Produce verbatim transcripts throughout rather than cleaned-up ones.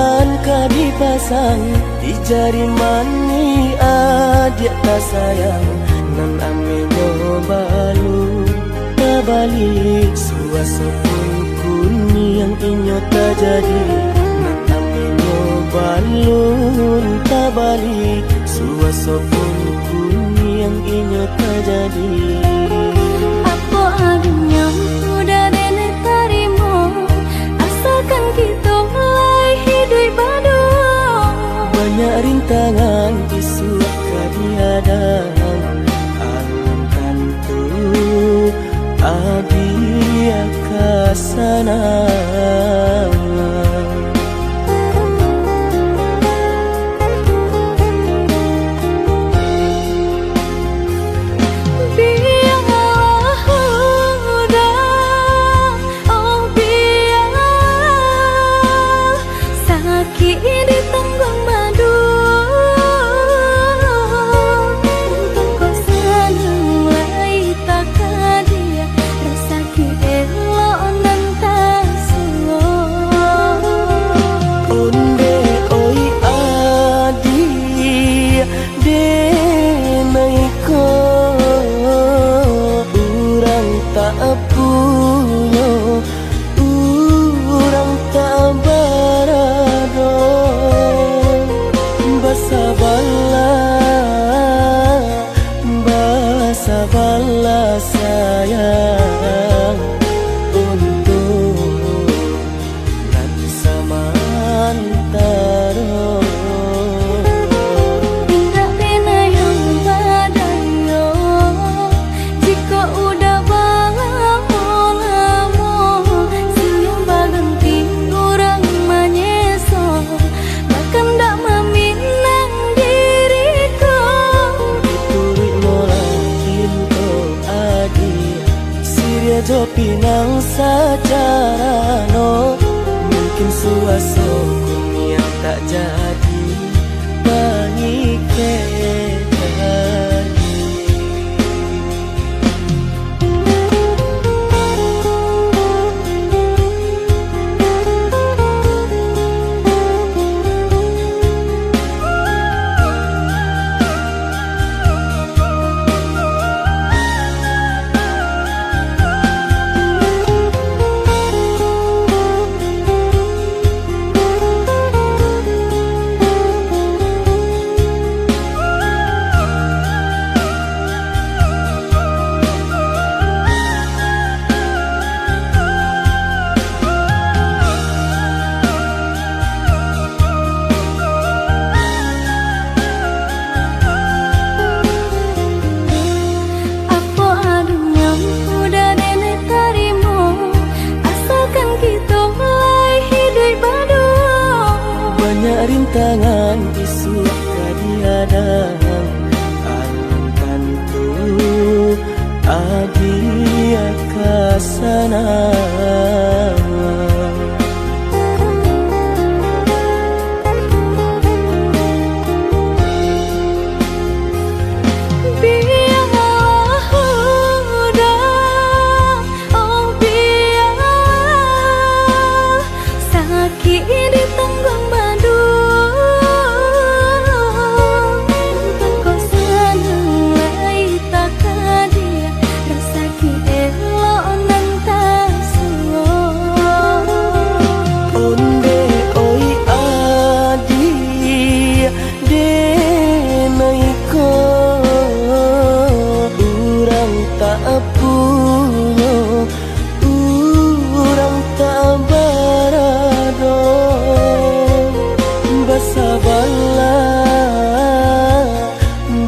An ka dipasang di jari manih adiak tasayang, nan amenyo balun tabalik, suaso pun kuniang inyo tajadi, nan amenyo balun tabalik, suaso pun kuniang inyo tajadi. Apo adunyo udah denai tarimo, asalkan kito lai hiduik baduo. Banyak rintangan isuak ka dihadang, alun tantu adiak ka sanang. Bialah udah, oh bialah, sakik ditangguang baduo. Untuang ko sanang lai takadiak, rasa Elok nan tasuo. Ondeh oi adiak, denai ko urang tak punyo, urang tak barado. Basabalah, basabalah sayang, untuak nan samantaro. Indak pernah yang badayo, jikok udah balamo-lamo, siang baganti urang manyeso. Bakandak maminang diri ko. Dituruik molah pinto adiak, siriah jo pinang sacarano. Mungkin suaso kuniang tak jadi pangikek. Apo adunyo udah denai tarimo, asalkan kito lai hiduik baduo. Banyak rintangan isuak ka dihadang, alun tantu adiak ka sanang. Bialah udah, oh bialah, sakik ditangguang baduo. Untuang ko sanang lai takadiak, rasa Elok nan tasuo. Ondeh oi adiak, denai ko urang tak punyo, urang tak barado. Basabalah,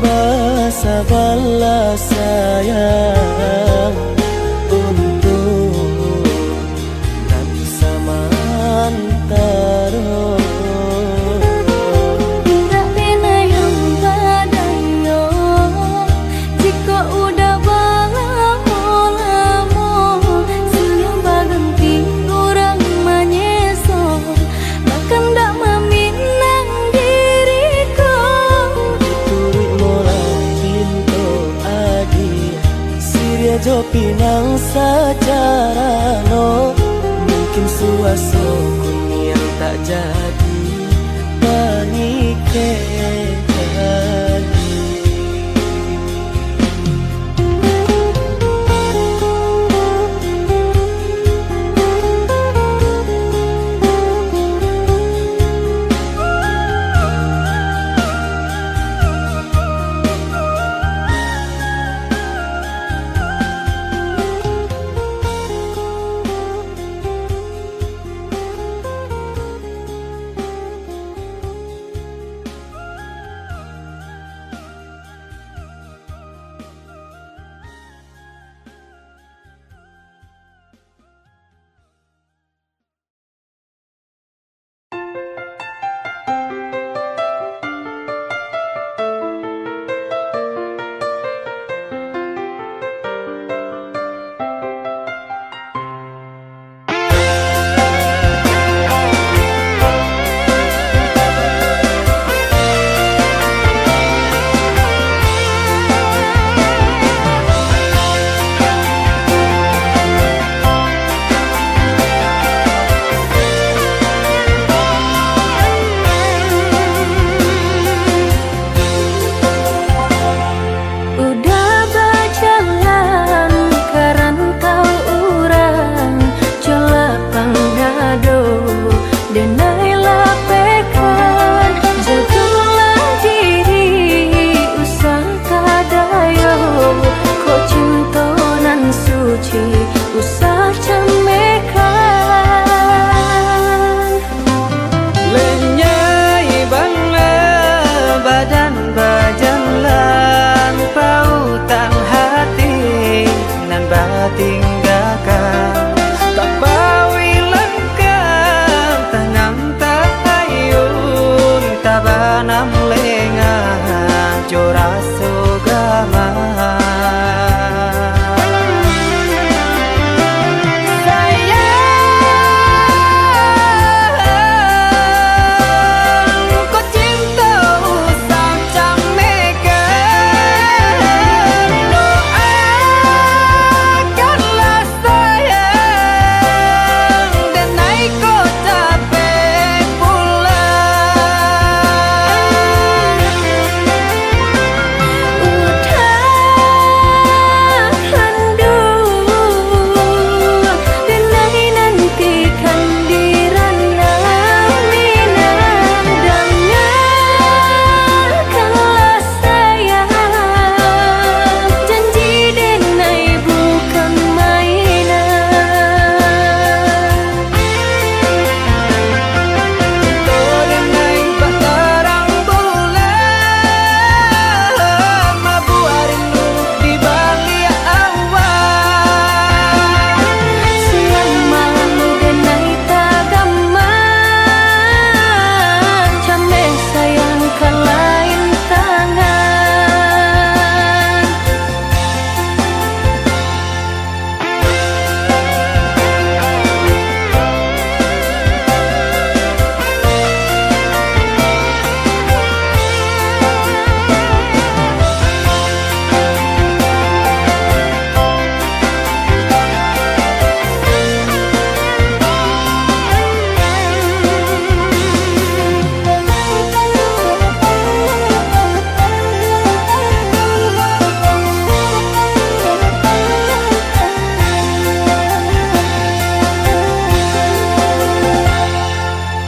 basabalah sayang, untuak nan samantaro. Indak pernah yang badayo, jikok udah balamo-lamo, siang baganti urang manyeso. Bakandak maminang diri ko. Dituruik molah pinto adiak, siriah jo pinang sacarano. Mungkin suaso kuniang tak jadi Udah bajalan ka rantau urang, jo lapang dado, denai lapehkan, jagolah diri, usah tadayo, kok cinto nan suci, usah camehkan. Lenyai bana badan bajalan, pautang hati nan batinggakan. Tapawi langkah, tanang tahayun, tabanam lengah jo raso gama. Sayang, kok cinto usah camehkan, doakanlah sayang, denai ko capek pulang. Udah kanduang, denai nantikan di ranah Minang, dangakanlah sayang, janji denai bukan mainan. Cinto denai bak tarang bulan, mabuak rindu di baliak awan. Siang malam denai tagaman, cameh sayang ka lain tangan.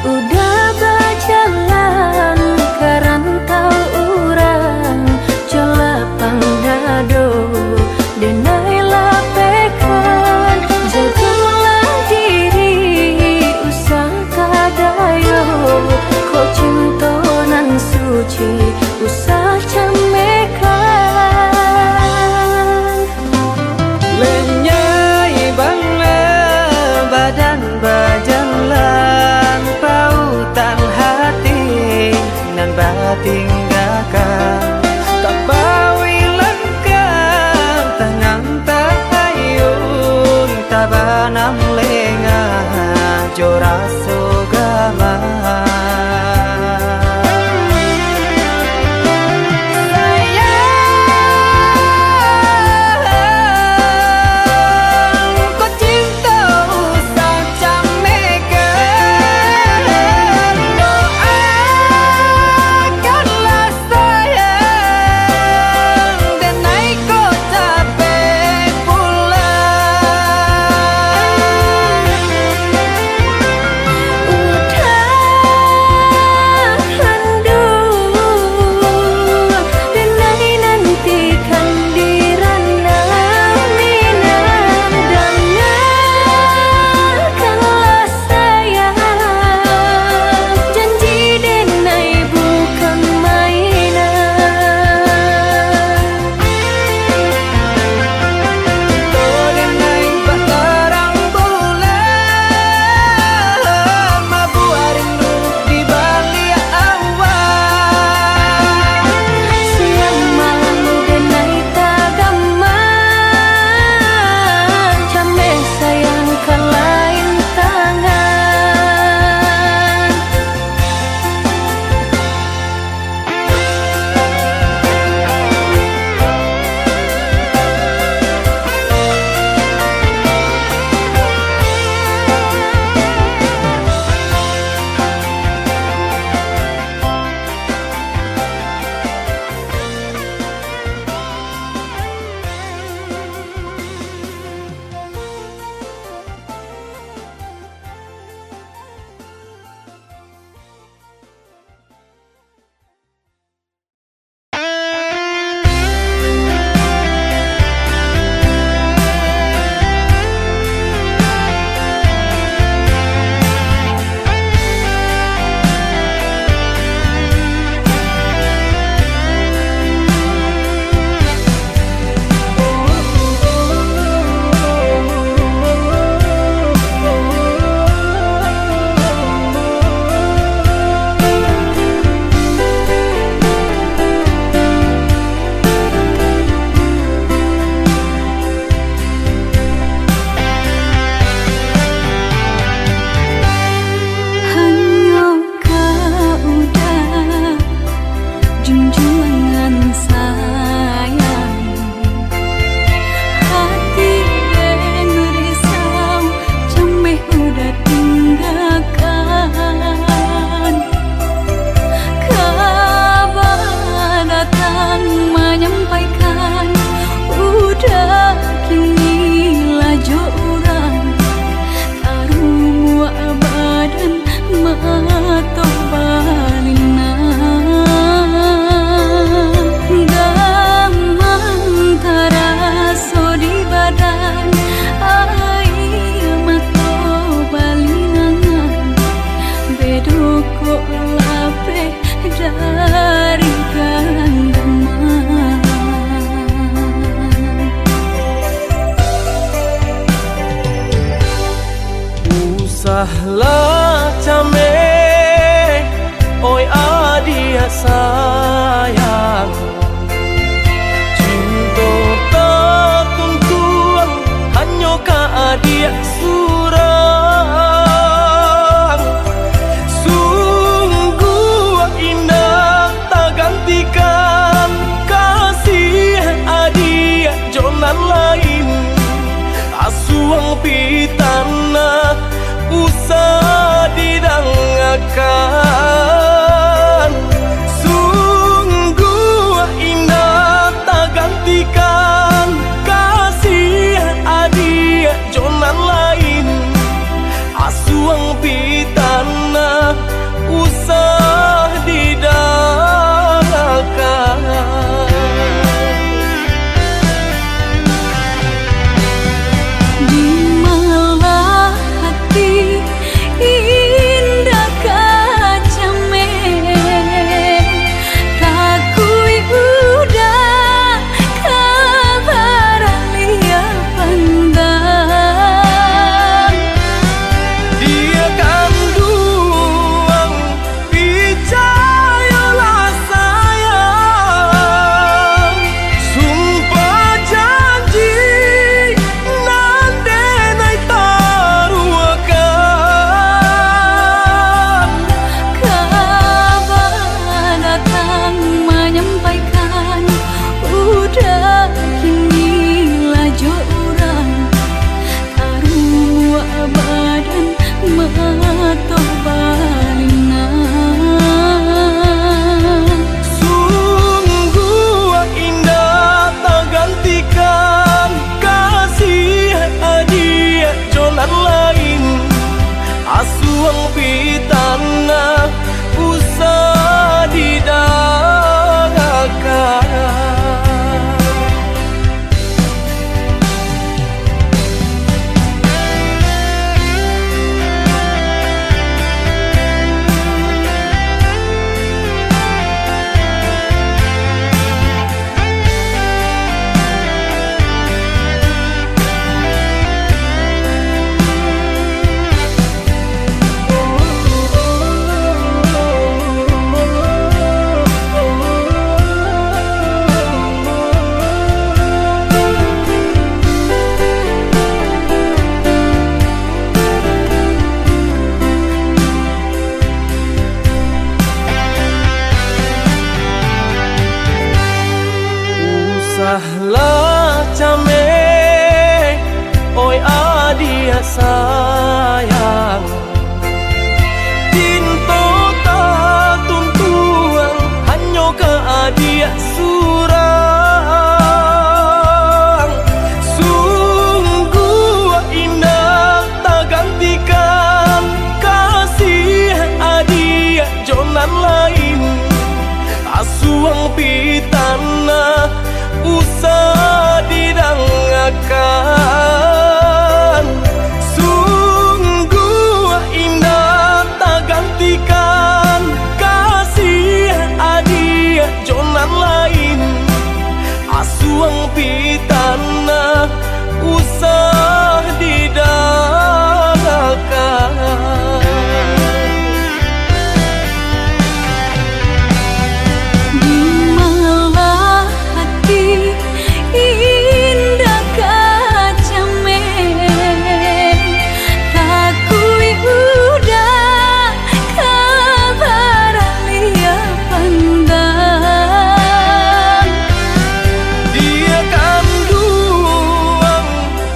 Udah bajalan ka rantau urang, jo lapang dado, denai lapehkan, jagolah diri, usah tadayo, kok cinto nan suci, usah camehkan. Lenyai bana badan bajalan, pautang hati nan batinggakan. Tapawi langkah, tanang tahayun, tabanam lengah jo raso gama. Sayang, kok cinto usah camehkan, doa sayang. Cinto tatuntuang hanyo ka adiak surang. Sungguah indak tagantikan kasih adiak jo nan lain. Asuang pitanah usah didangakan. Sungguah indak tagantikan kasih adiak jo nan lain. Asuang pitanah usah didangakan. Di malah hati indak ka cameh, takuik uda ka baraliah pandang. Diak kanduang, picayolah sayang, sumpah janji nan denai taruahkan. Kaba datang manyampaikan, uda kini lah jo urang. Taruah badan mato balingan. Sungguah indak tagantikan kasih adiak jo nan lain. Asuang pitanah usah didangakan. Usahlah cameh, oi adiak sayang. Cinto tatuntuang hanyo ka adiak surang. Sungguah indak tagantikan kasih adiak jo nan lain. Asuang pitanah usah didangakan. Sungguah indak tagantikan kasih adiak jo nan lain. Asuang pitanah usah didangakan. Di malah hati indak ka cameh, takuik uda ka baraliah pandang. Diak kanduang,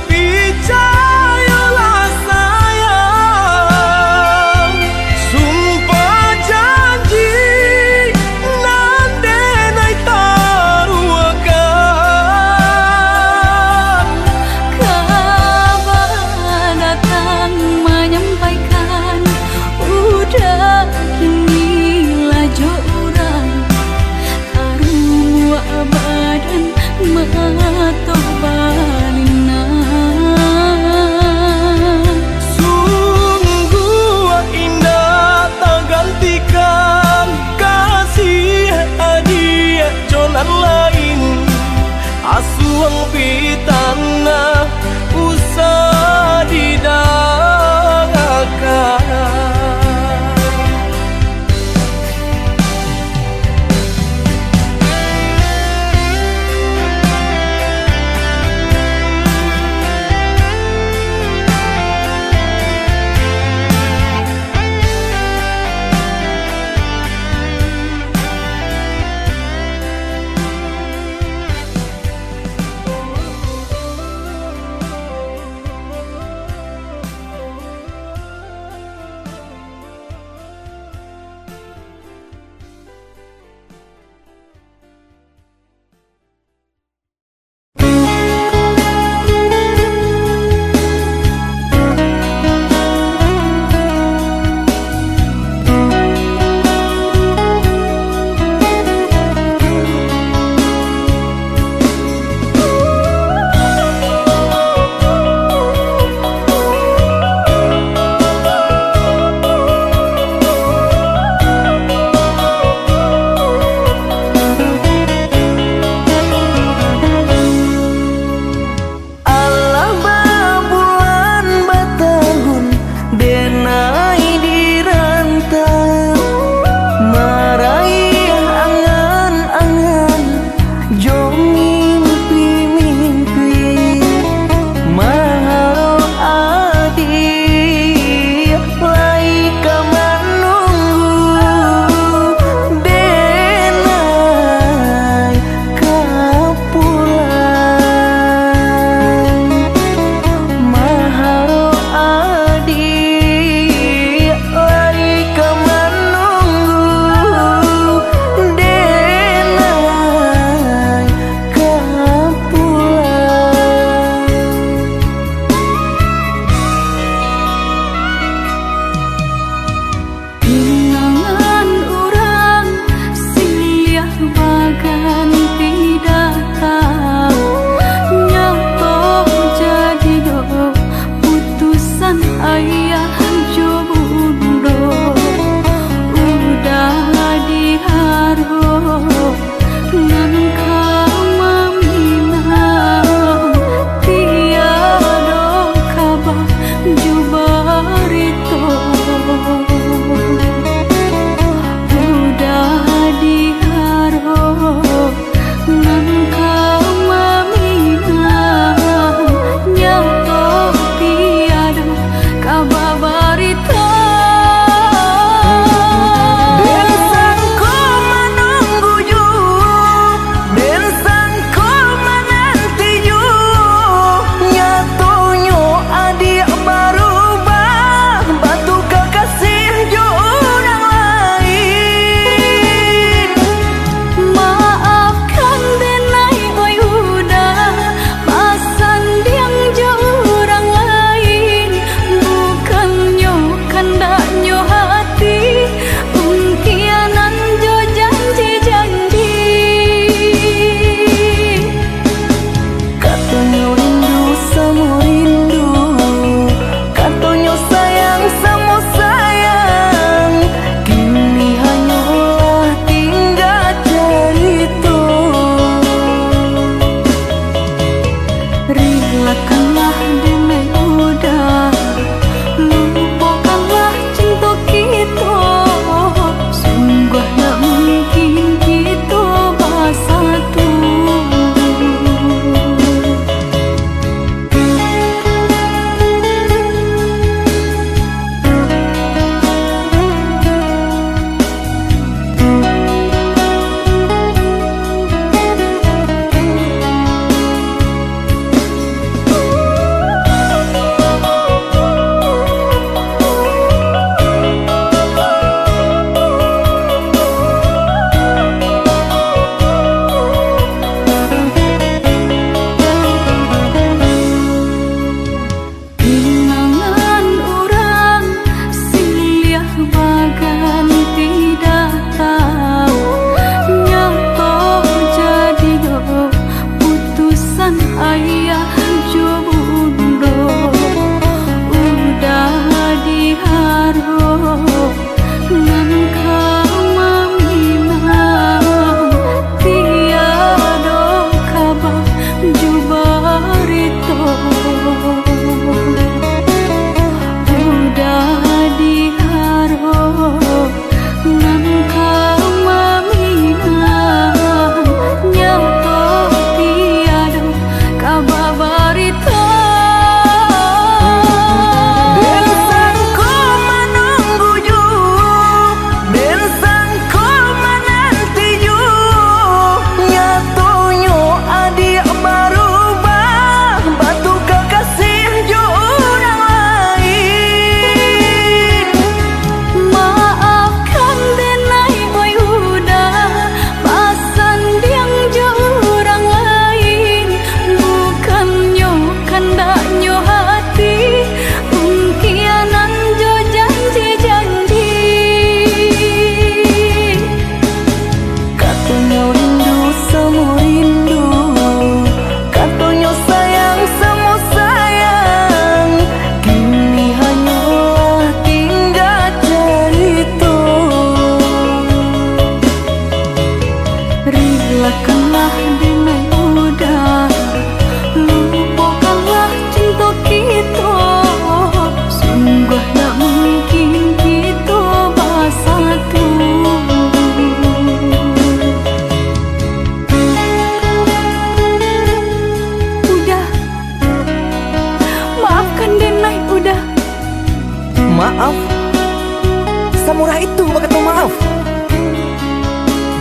picayolah sayang, sumpah janji nan denai taruahkan. Kaba datang manyampaikan, uda kini lah jo urang. Taruah badan mato balinang. Sungguah indak tagantikan kasih adiak jo nan lain. Asuang pitanah usah didangakan.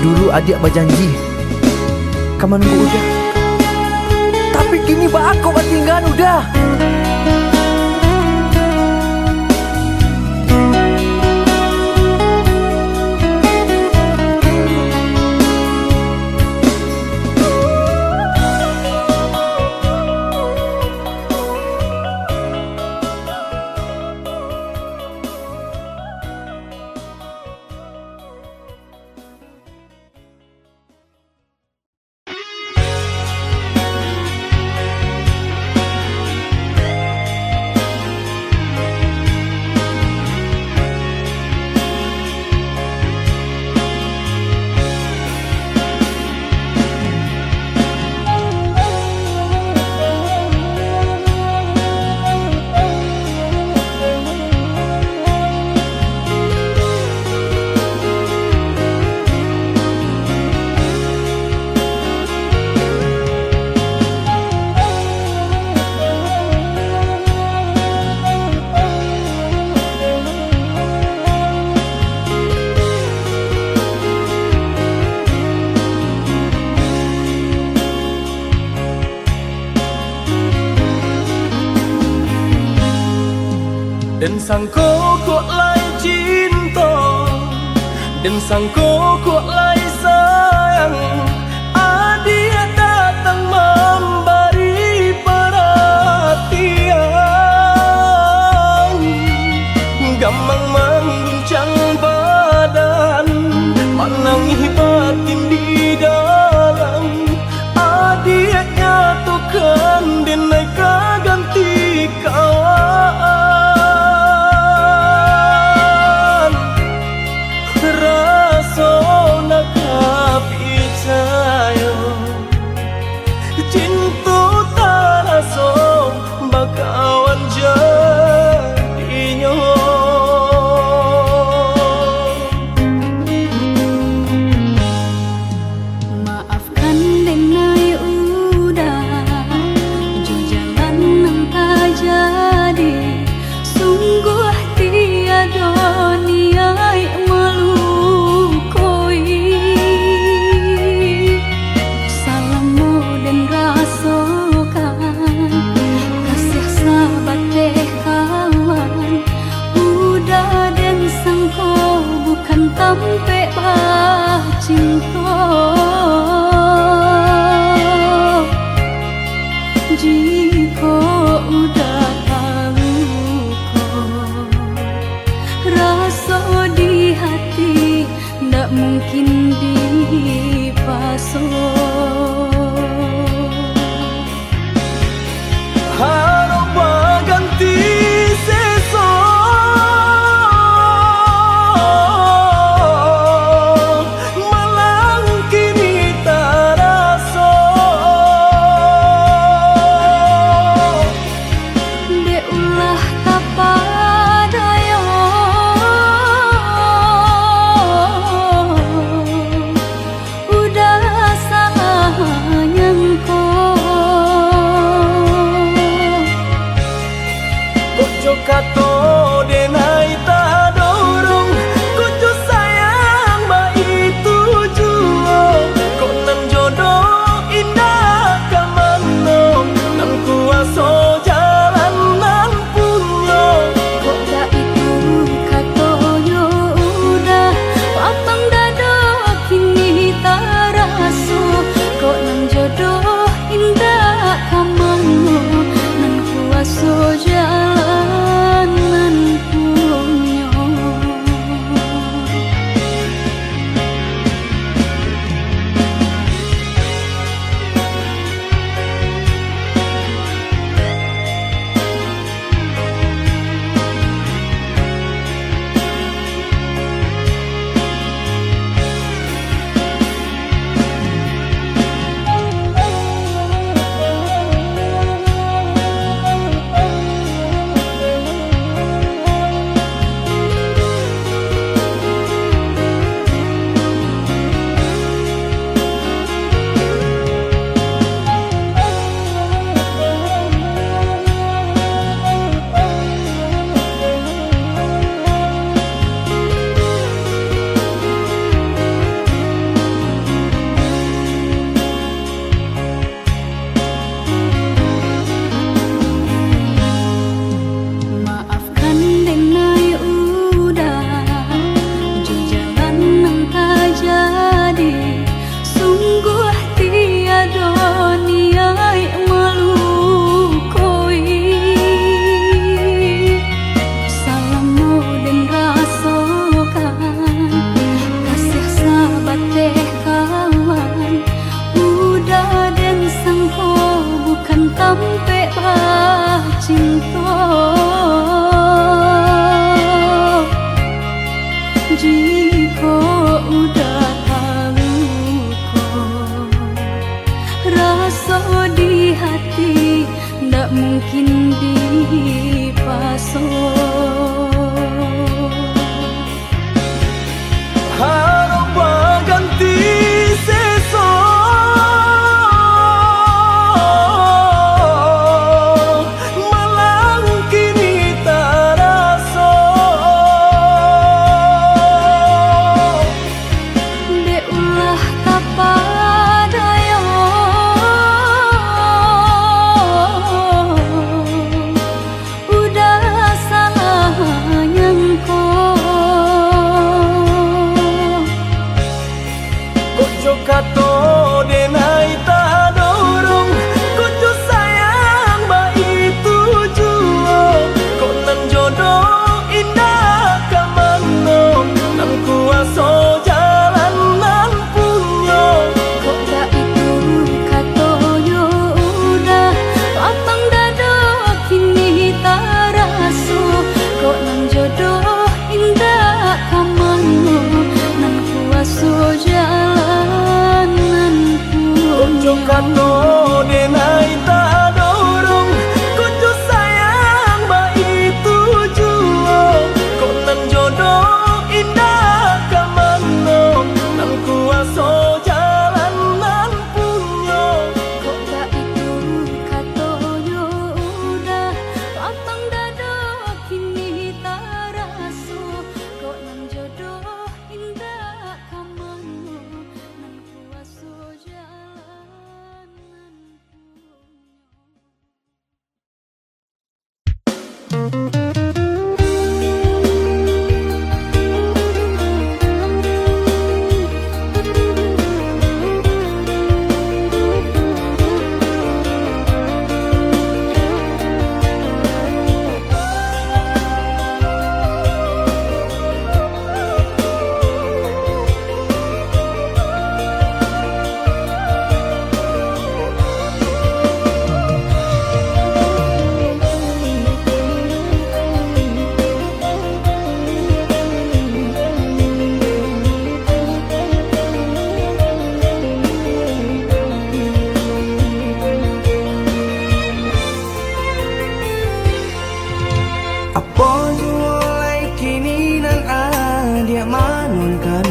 Dulu adiak bajanji ka manunggu Uda, tapi kini baa kok batinggaan Uda? Den sangko kok lai cinto, den sangko kok lai sayang, adiak datang mambari paratian. Gamang mangguncang badan, manangih batin di dalam. Adiak nyatokan, den ai ka ganti kawan. Raso nak ka picayo, cinto taraso bakawan jadinyo. Maafkan den ai Uda, jo jalan nan tajadi, sungguah tiado niaik malukoi. Salamo den rasokan, kasiah sabateh kawan, Uda den sangko bukan tampek bacinto. Jikok Uda tahu ko, raso di hati ndak mungkin dipaso. Harok baganti seso, malang kini taraso. Dek ulah tapadayo, Uda Jo kato denai tadorong, kok jo sayang baitu juo, kok nan jodoh indak ka mano, nan kuaso jalan nan punyo. Kok baitu katonyo udah, lapang dado kini taraso, kok nan jodoh indak ka mano, nan kuaso jalan nan punyo. Kok jo kato denai tadorong, kok jo sayang baitu juo, kok nan jodoh indak ka mano, nan kuaso jalan nan punyo. Kok baitu katonyo udah, lapang dado kini taraso, kok nan jodoh indak ka mano, nan kuaso jalan nan punyo. Apo juo lai kini nan adiak manuangkan,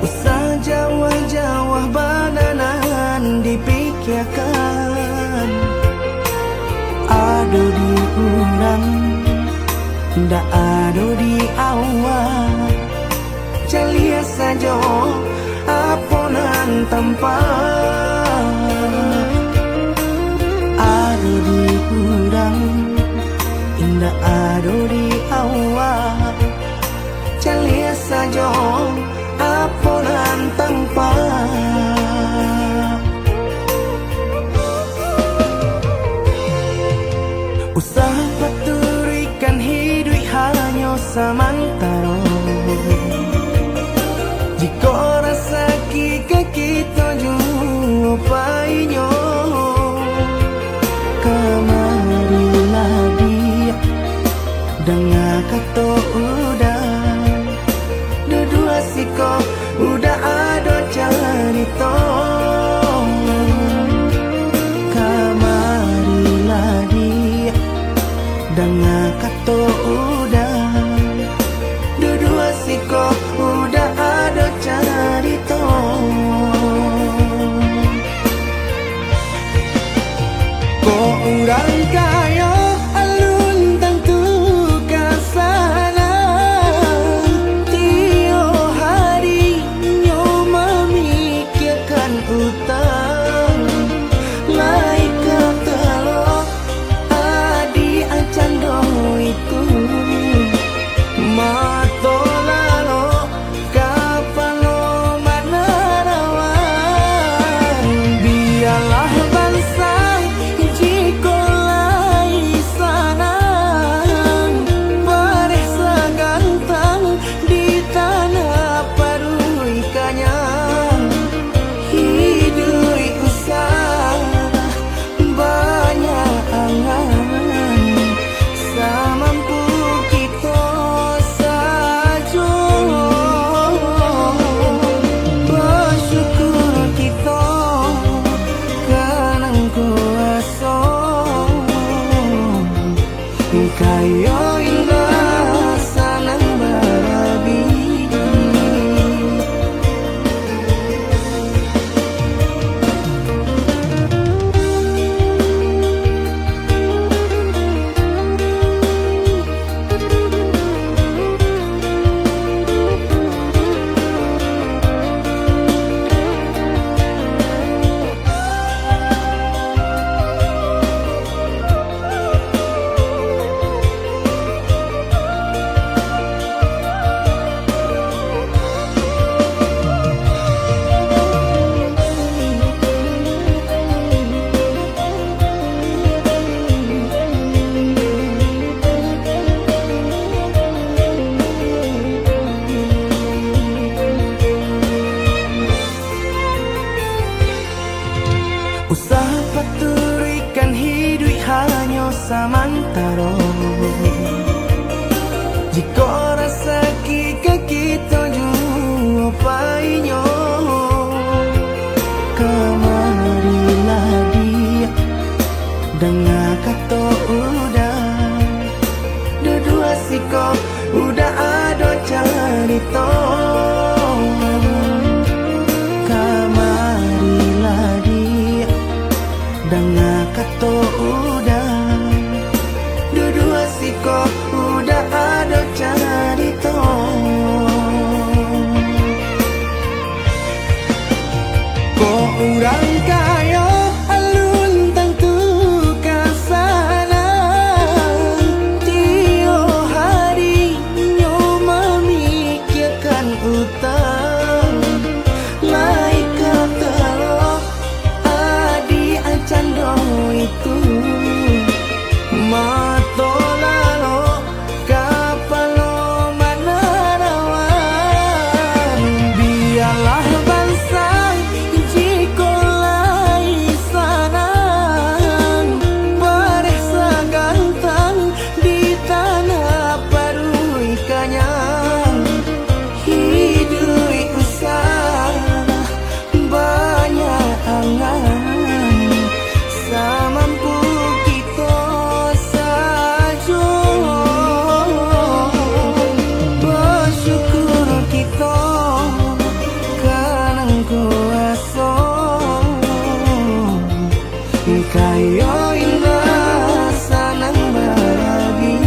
usah jauah-jauah bana nan dipikiakan. Ado di urang, indak ado di awak. Caliak sajo apo nan tampak. Ado di urang, indak ado di awak. Caliak sajo apo nan tampak. Usah paturuikan hiduik hanyo samantaro. Jikok rasaki ka kito juo painyo, kamarilah, Diak, danga kato uda. Dudua siko uda ado carito. Kamarilah, Diak, danga kato uda. Dudua siko uda ado carito. Kok urang kayo alun tantu ka sanang. Tiok hari Samantaro, jikok rasaki ka kito juo painyo, kamarilah diak, danga kato Uda, duduak siko Uda ado carito, kamarilah diak, danga kato Uda, duduak siko Uda ado carito. Kok urang kayo alun tantu ka sanang, tiok hari nyo mamikiakan utang, lai ka talok adiak cando itu, mato lalok kapalo manarawan. Bialah bansa jikok lai sanang, bareh sagantang di tanah paruik kanyang, hiduik usah banyak angan, samampu kito sajo. Basyukur kito ka nan kuaso, kayo indak sanang baragi.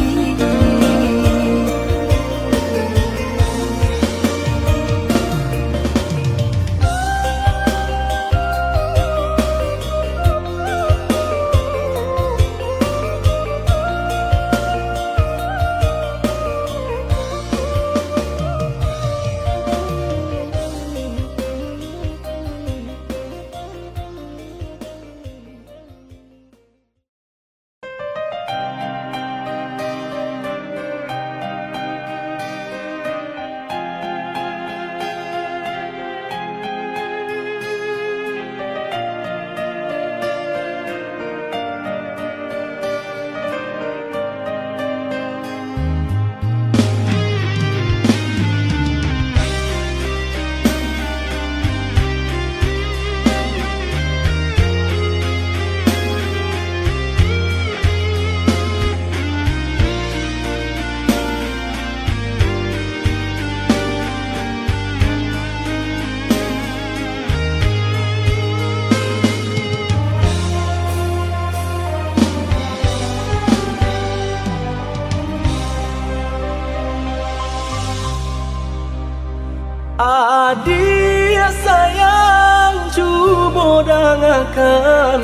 Adiak sayang, cubo dangakan,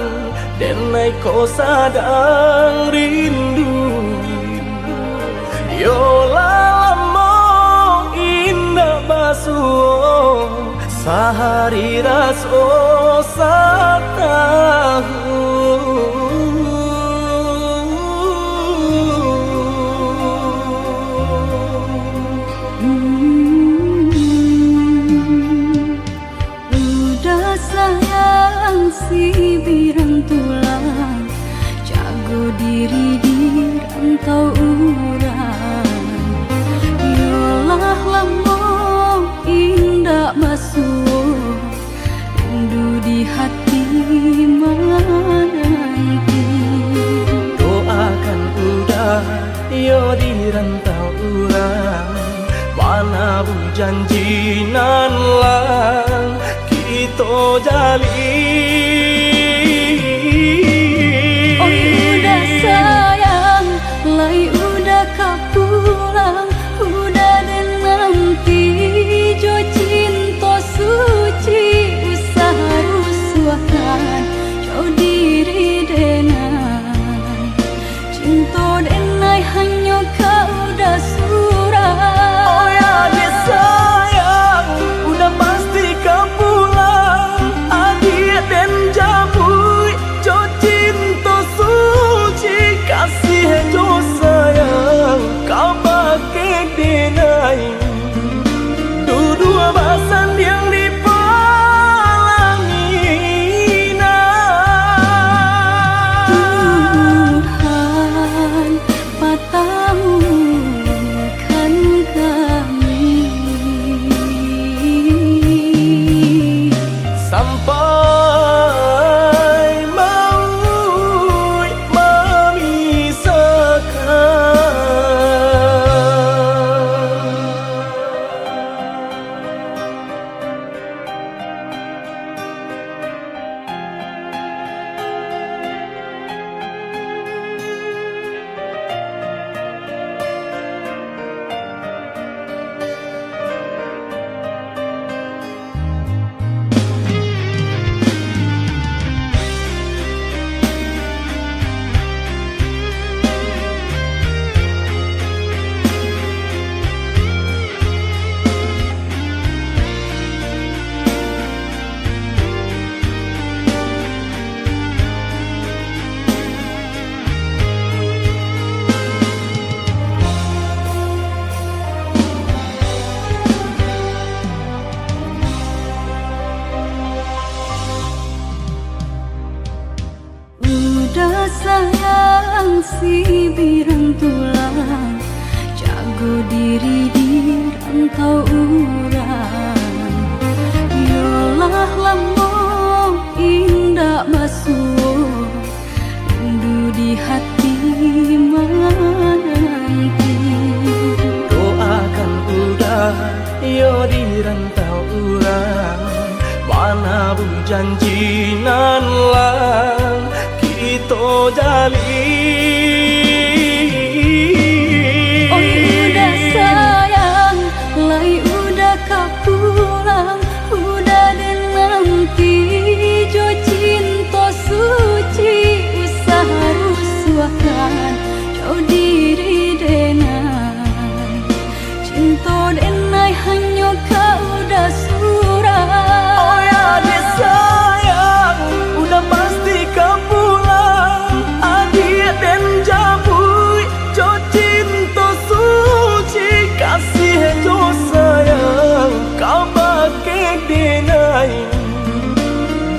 denai ko sadang rindu. Yo lah lamo indak basuo, sahari raso satahun. Uda sayang, si birang tulang, jago diri di rantau urang. Yolah lamo indak basuo, rindu di hati mananti. Doakan Uda, yo di rantau urang, manabuih janji nan lah kito jalin. Oi Uda sayang, lai Uda ka pulang, Uda den nanti jo cinto suci, usah rusuahkan jo diri denai. Cinto denai hanyo ka Uda surang. Oi adiak sayang, Uda pasti ka pulang. Adiak Sibiran tulang, jago diri di rantau urang. Yolah lamo indak basuo, rindu di hati mananti. Doakan Uda, yo di rantau urang, manabuih janji nan lah kito jalin. Oi Uda sayang, lai Uda ka pulang, Uda den nanti jo cinto suci, usah rusuahkan jo diri denai. Cinto denai hanyo ka Uda surang. Oi adiak sayang, Uda pasti ka pulang. Adiak den japuik jo cinto suci, kasih jo sayang kabake denai.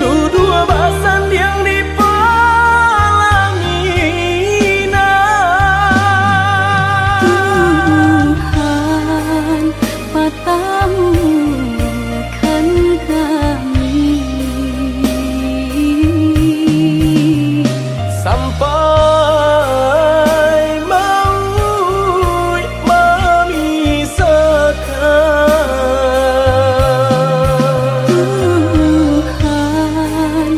Duduak basandiang di palaminan. Tuhan patamukan kami. Sampai mauik mamisahkan. Tuhan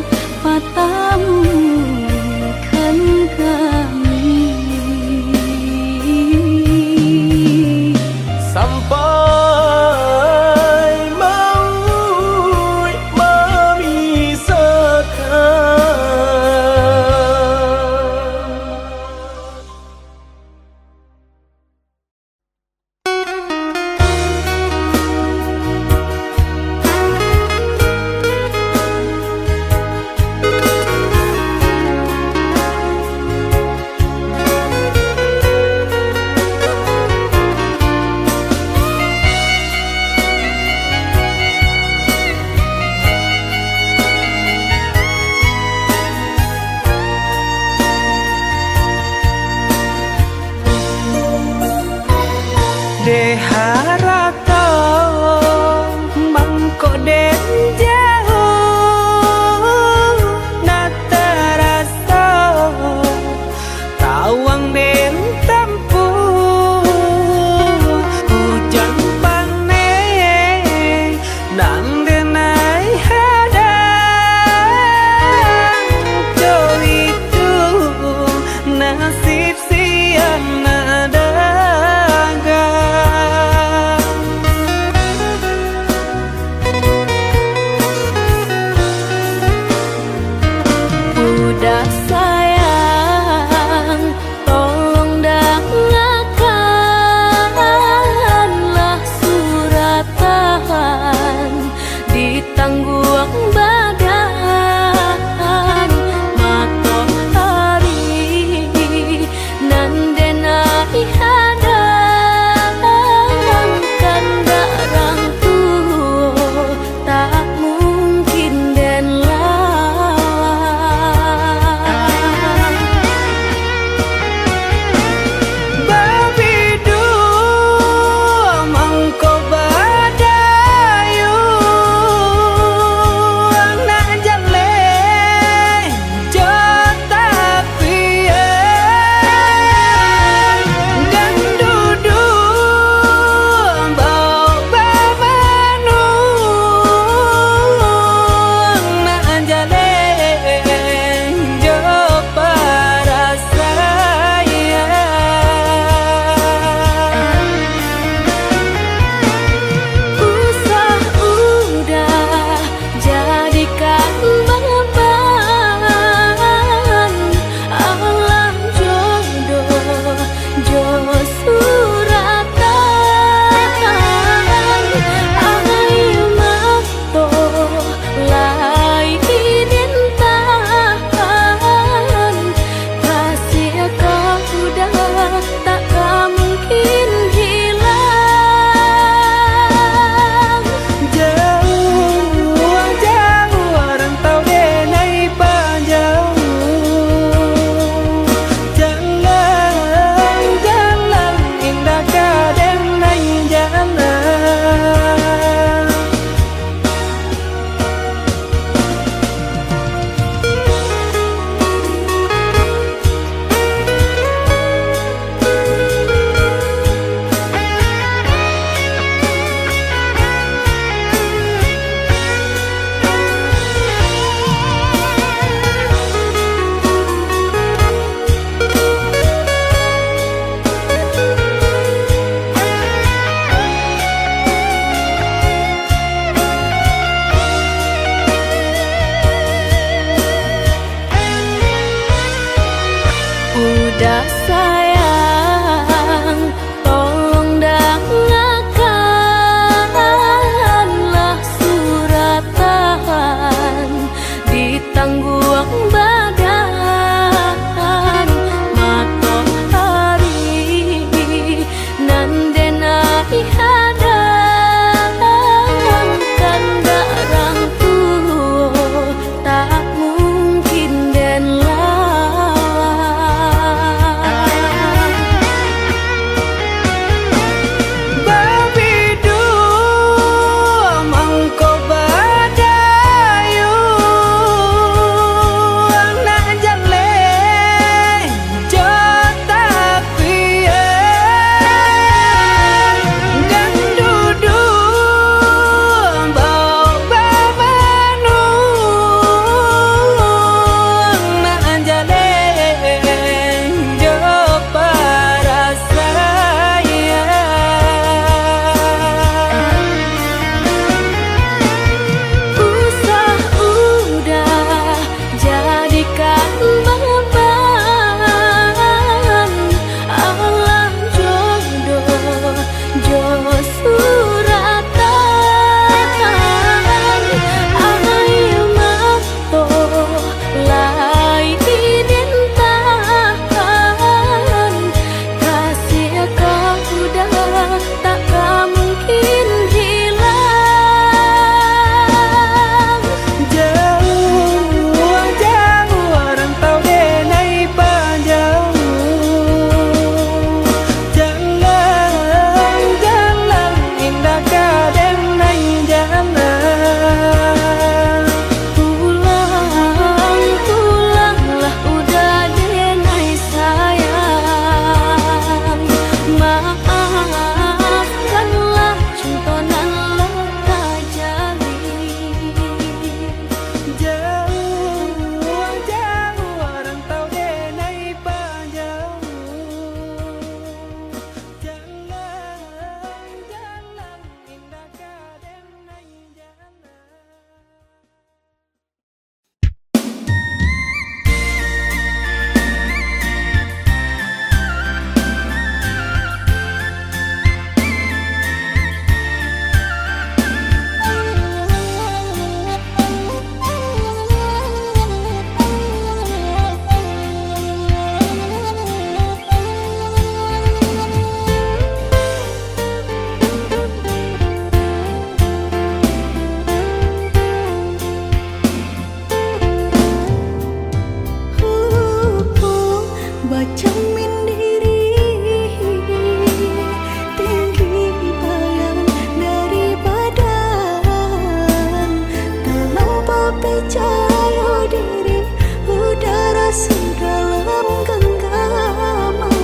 Picayo diri, udara sudah dalam ganggaman.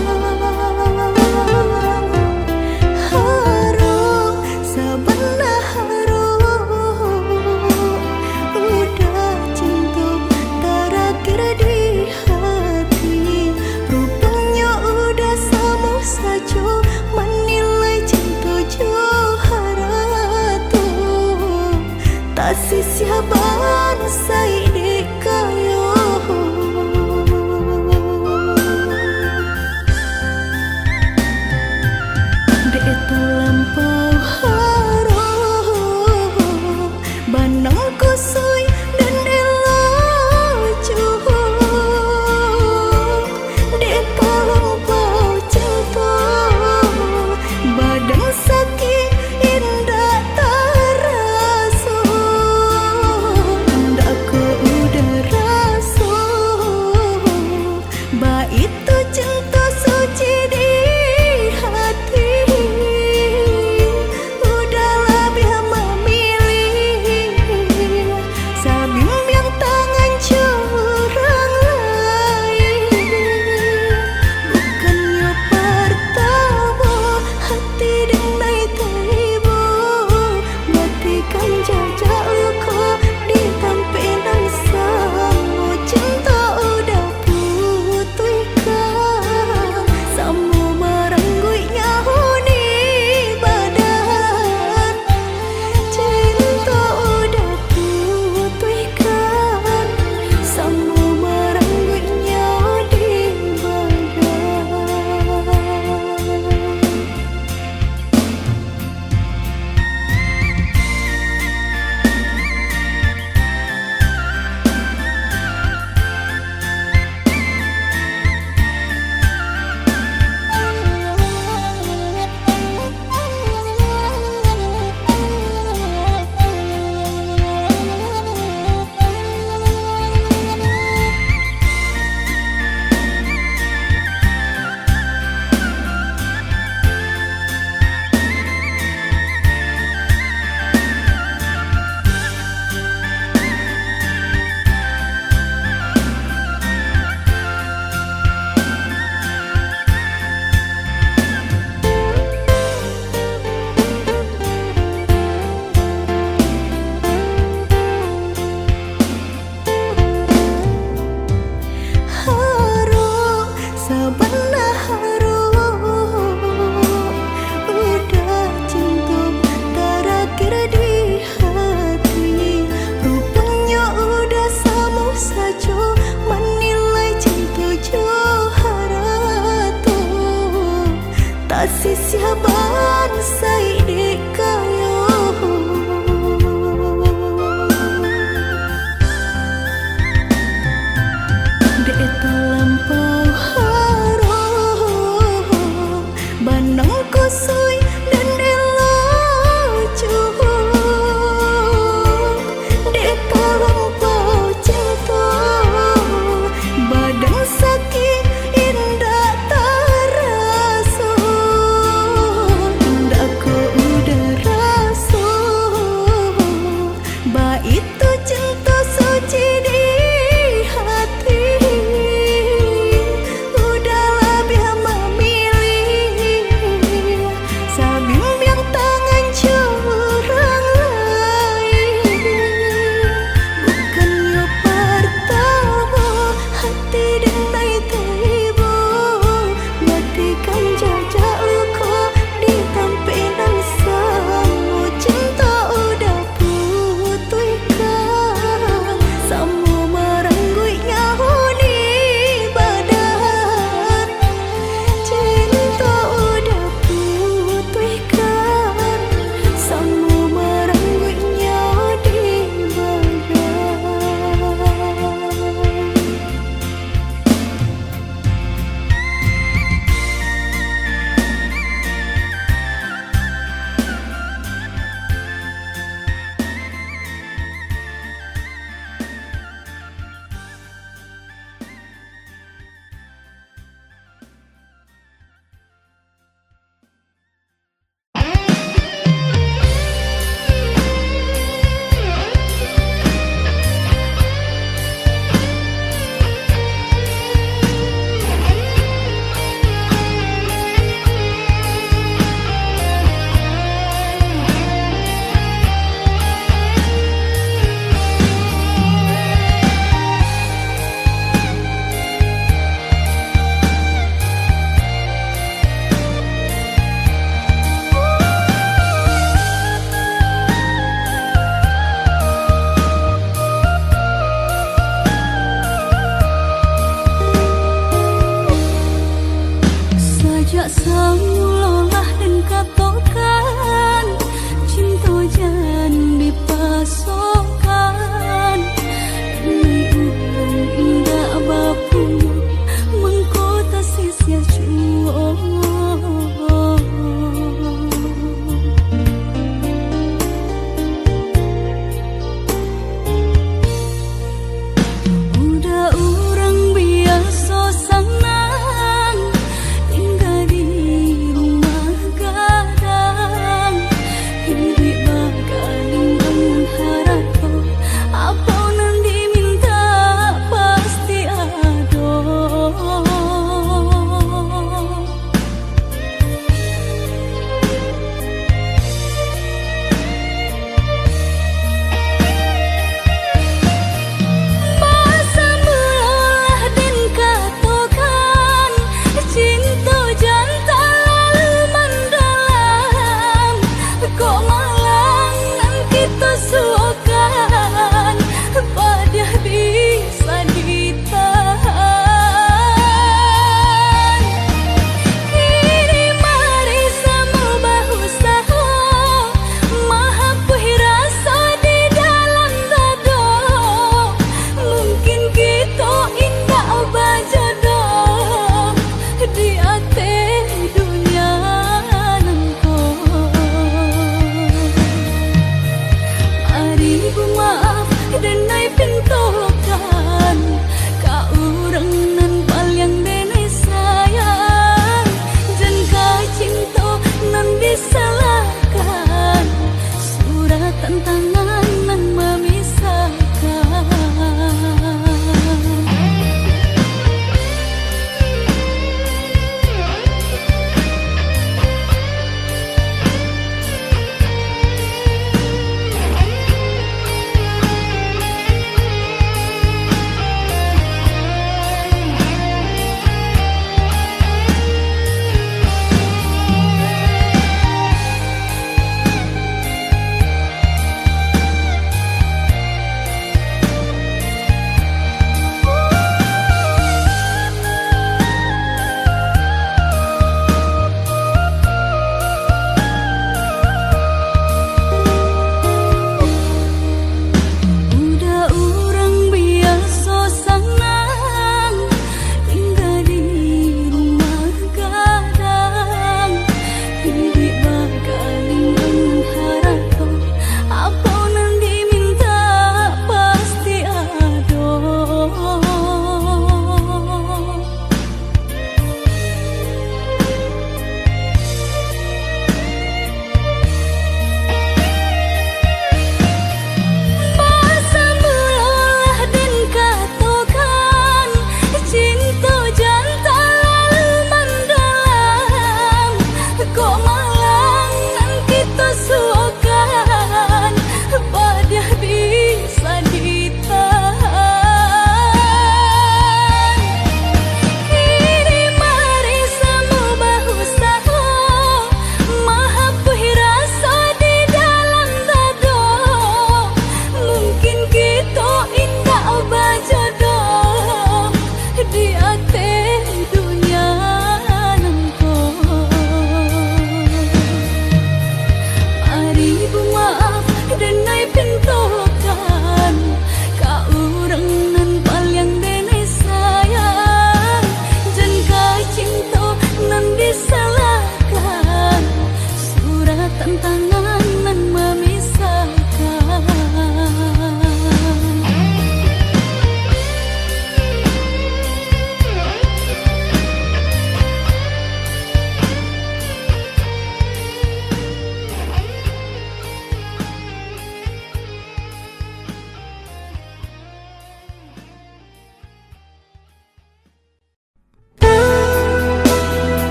Harok, sabana harok, udah cinto tarakhir di hati. Ruponyo udah samo sajo manilai cinto jo harato. Tasisiah bansaik dek kayo. Dek talampau harok, banang kusuik dan dek lacuah. Dek talampau cinto, badan sakik indak taraso. Ndak ko udah raso, baitu cinto suci di hati. Udah labiah mamilih, sabimbiang tangan jo urang lain. Bukannyo partamo hati denai taibo, matikan jajak luko di tampek nan samo. Cinto udah putuihkan, samo marangguik nyawo di badan. Cinto udah putuihkan, samo marangguik nyawo di badan. Harok, sabana harok, udah cinto tarakhir di hati. Ruponyo udah samo sajo manilai cinto jo harato. Tasisiah bansaik dek kayo. Dek talampau harok, banang kusuik dan dek lacuah. Dek talampau cinto, badan sakik indak taraso. Ndak ko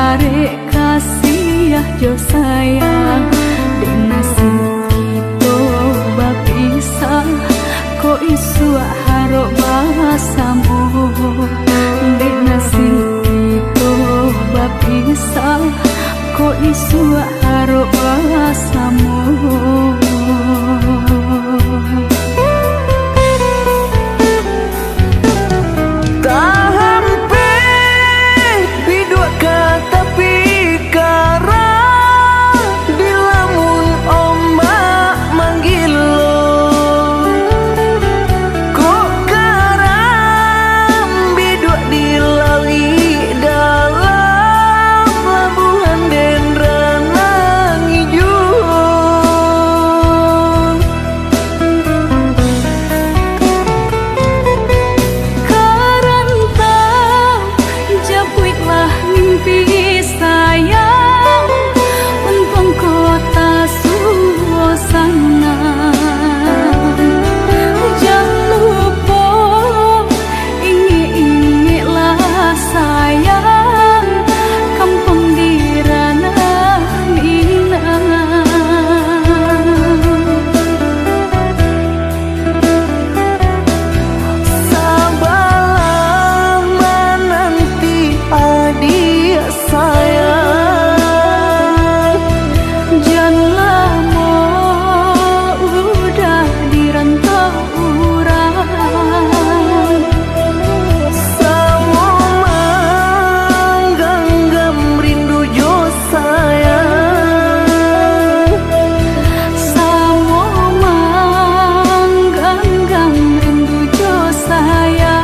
Arek kasiah jo sayang, dek nasib kito bapisah, kok isuak harok basamo. Dek nasib kito bapisah, kok isuak harok basamo. Tahampek biduak ka tapi karang, dilamun ombak manggilo. Kok karang biduak di lauik dalam, labuahan dendra nan ijo. Karantau, japuiklah mimpi sayang, untuang kota suasana. Jan lupo ingek-ingeklah sayang, kampuang di ranah Minang. Sabalah mananti adiak sayang, jan lamo udah di rantau urang. Samo mangganggam rindu jo sayang. Samo mangganggam rindu jo sayang.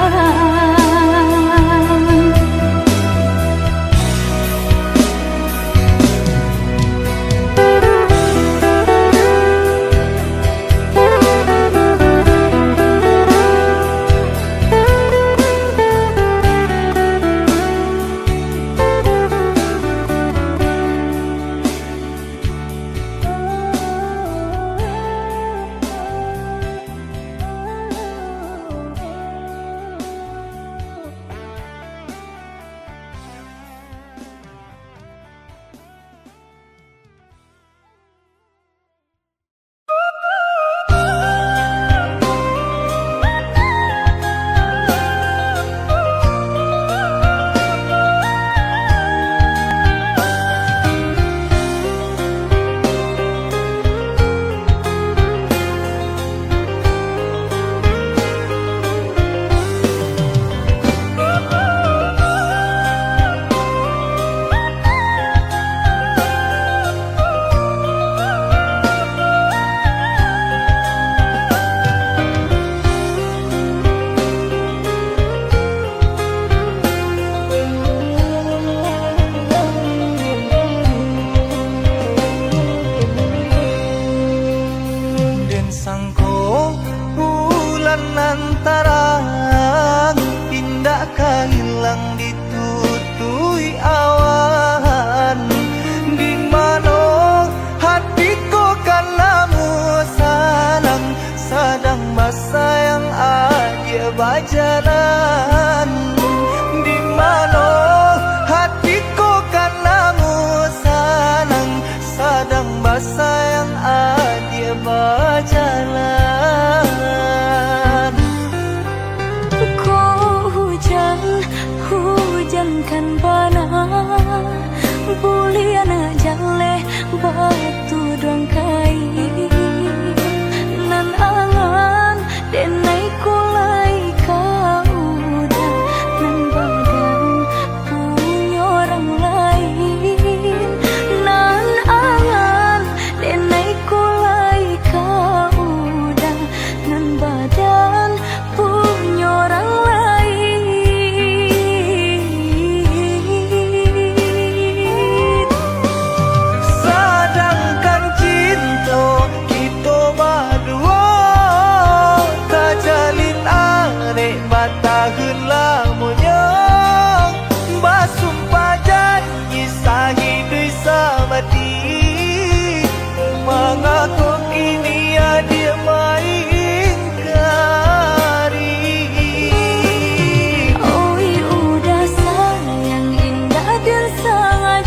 Den sangko bulan nan tarang, indak ka ilang ditutuik awan. Di mano hati ko kan namuah sanang, sadang basayang adiak bajalan. Di mano hati ko kan namuah sanang, sadang basayang adiak bajalan. Kok hujan, hujan kan bana, buliah nak jaleh batu duang kai. Nan angan denai ko lai ka udah, nan badan punyo urang lain. Nan angan denai ko lai ka udah, nan badan punyo urang lain. Sadangkan cinto kito baduo tajalin arek batahun lamonyo, basumpah janji sahiduik samati. Mangako kini adiak maingkari? Oi, udah sayang, indak den sangaja.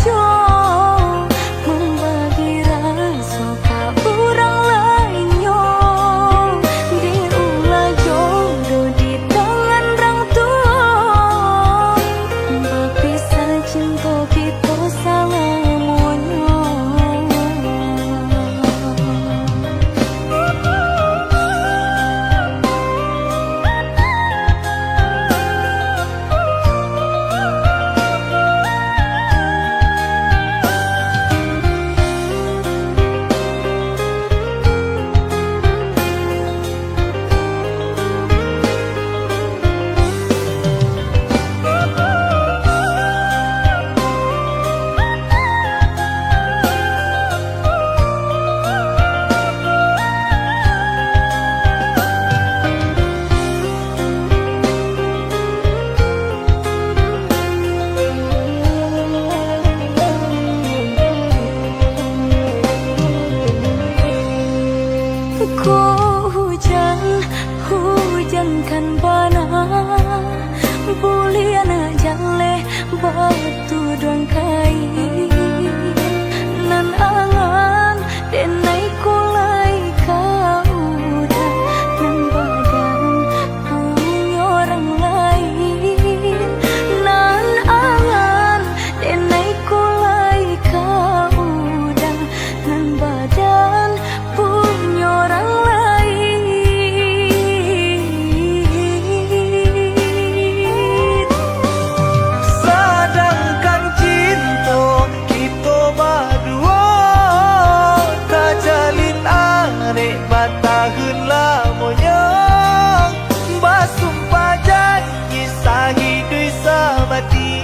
Dangkai nan angan, denai ko lai ka udah, nan badan punyo urang lain. Nan angan, denai ko lai ka udah, nan badan punyo urang lain. Sadangkan cinto kito baduo tajalin arek batahun lamonyo, basumpah janji sahiduik samati.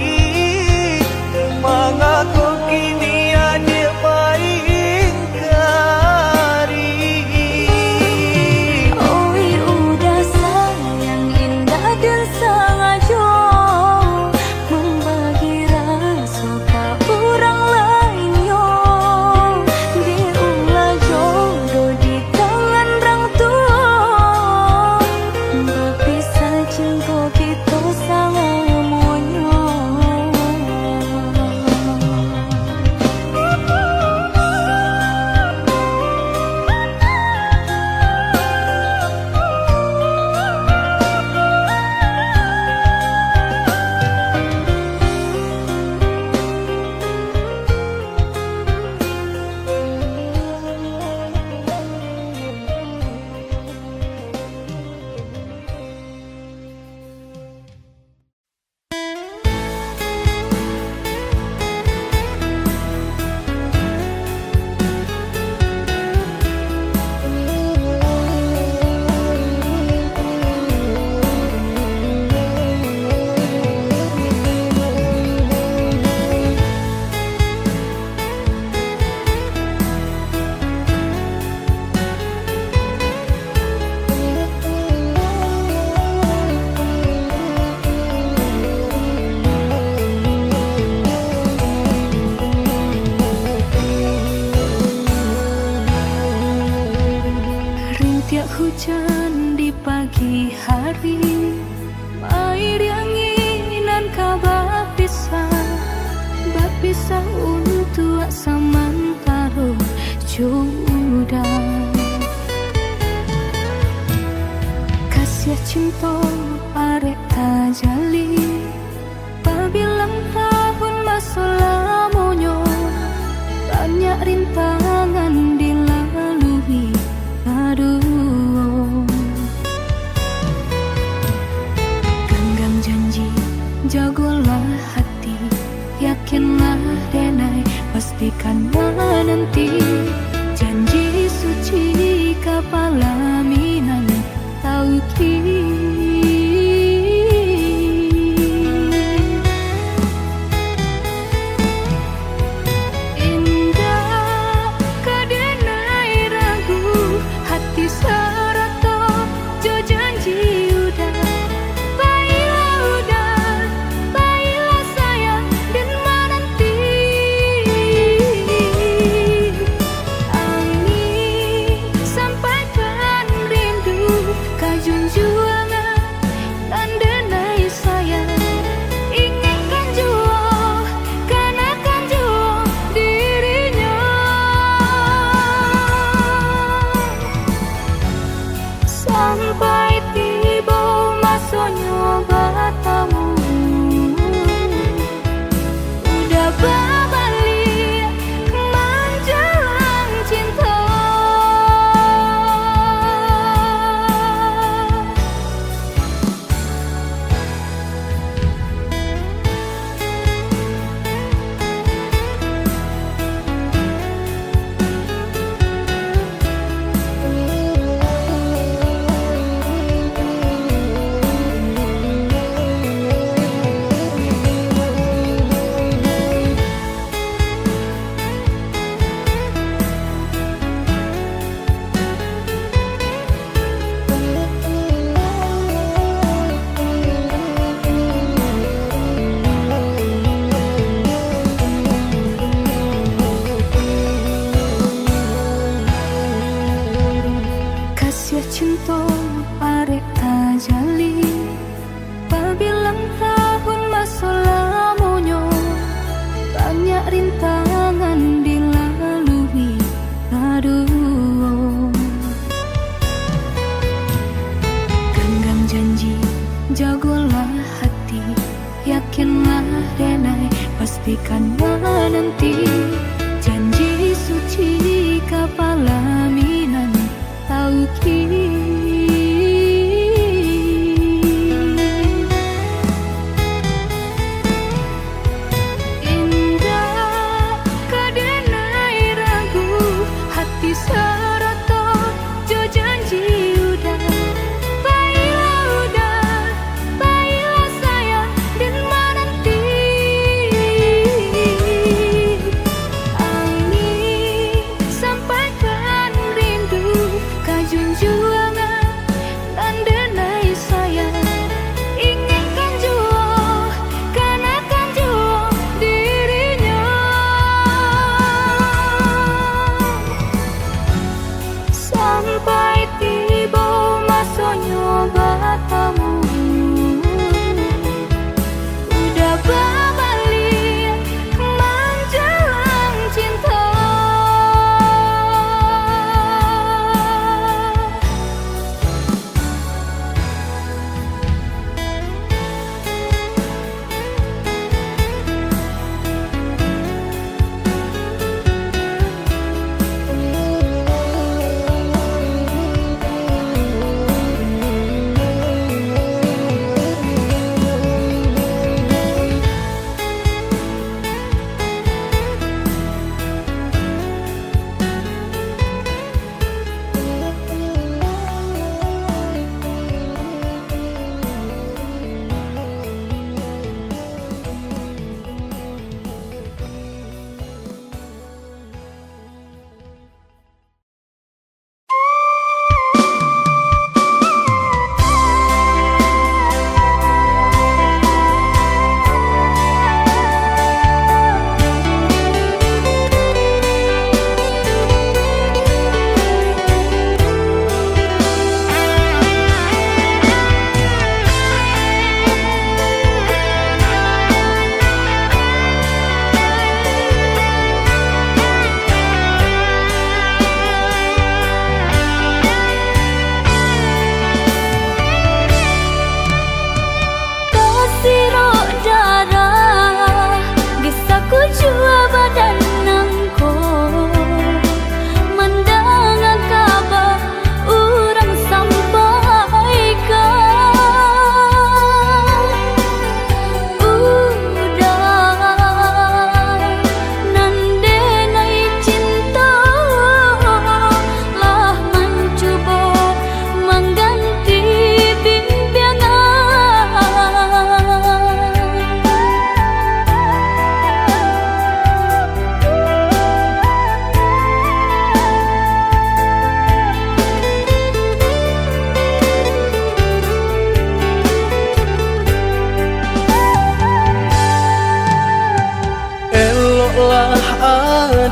Mangako kini adiak maingkari? Oi, udah sayang indak den sangajo mambagi raso ka urang lainnyo. Dek ulah jodoh di tangan rang tuo, bapisah cinto kito salamonyo. Rintiak hujan di pagi hari, mairiangi nan ka bapisah, bapisah untuak samantaro jo udah. Kasiah cinto arek tajalin, babilang tahun maso lamonyo, banyak rintangan dilalui baduo. Ganggang janji, jagolah hati, yakinlah denai, pastikan mananti janji suci ka palaminan tauki.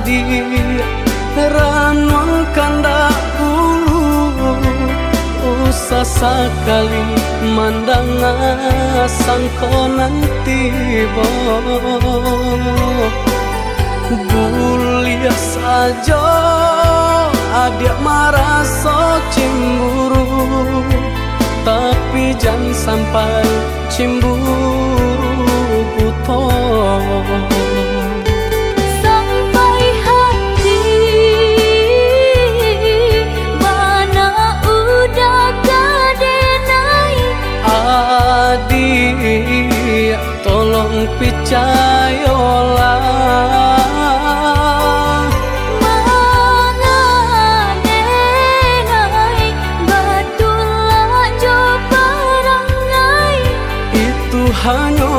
Di ranuang kandak bulu, usah sakali mandanga sangko nan tibo. Buliah sajo adiak maraso cimburu, tapi jan sampai cimburu buto. Sampai hati bana udah ka denai. Adiak, tolong picayolah. Manga denai, batulak jo parangai. Itu hanyo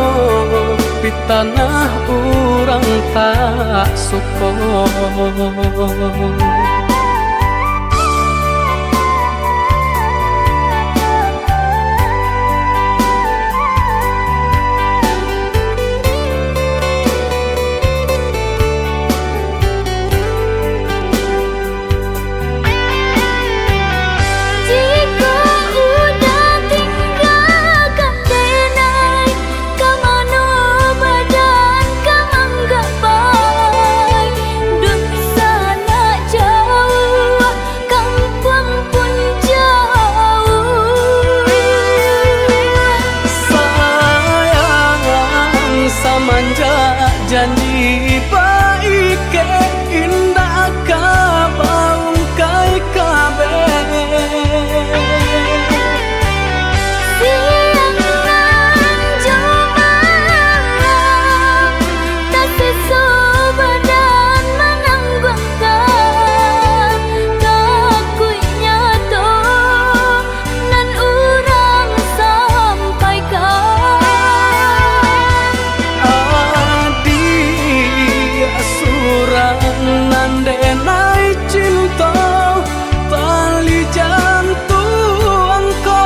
pitanah urang tak suko. Jikok udah tinggakan denai, ka mano badan ka manggapai? Dunsanak jauah, kampuang pun jauah. Sayang, samanjak janji baikek, indak ka baungkai kabeh. Siang nan jo malam, taseso badan manangguangkan, takuiknyo tu nan urang sampaikan. Adiak surang nan denai cinto, tali jantuang ko.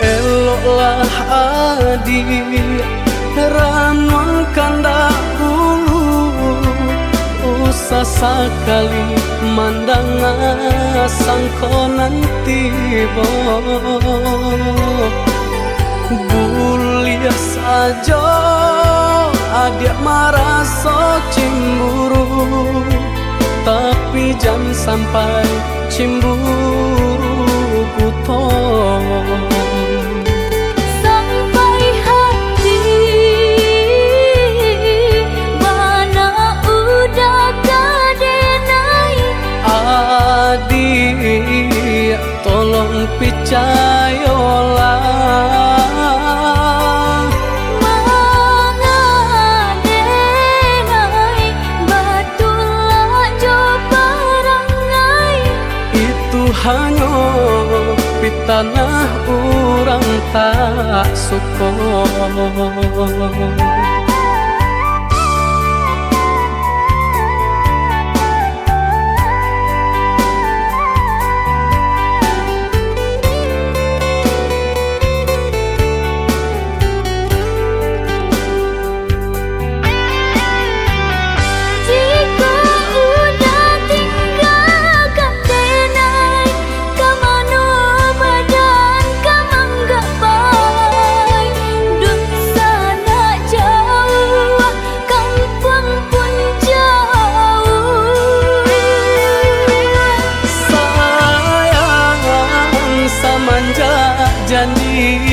Eloklah adiak, ranuang kandak bulu, usah sakali mandanga sangko nan tibo. Buliah sajo adiak maraso cimburu, tapi jan sampai cimburu buto. Sampai hati bana udah ka denai. Adiak, tolong picayolah. Manga denai, batulak jo parangai. Itu hanyo pitanah urang tak suko. Jikok udah tinggakan denai, ka mano badan ka manggapai? Dunsanak jauah, kampuang pun jauah. Sayang, samanjak janji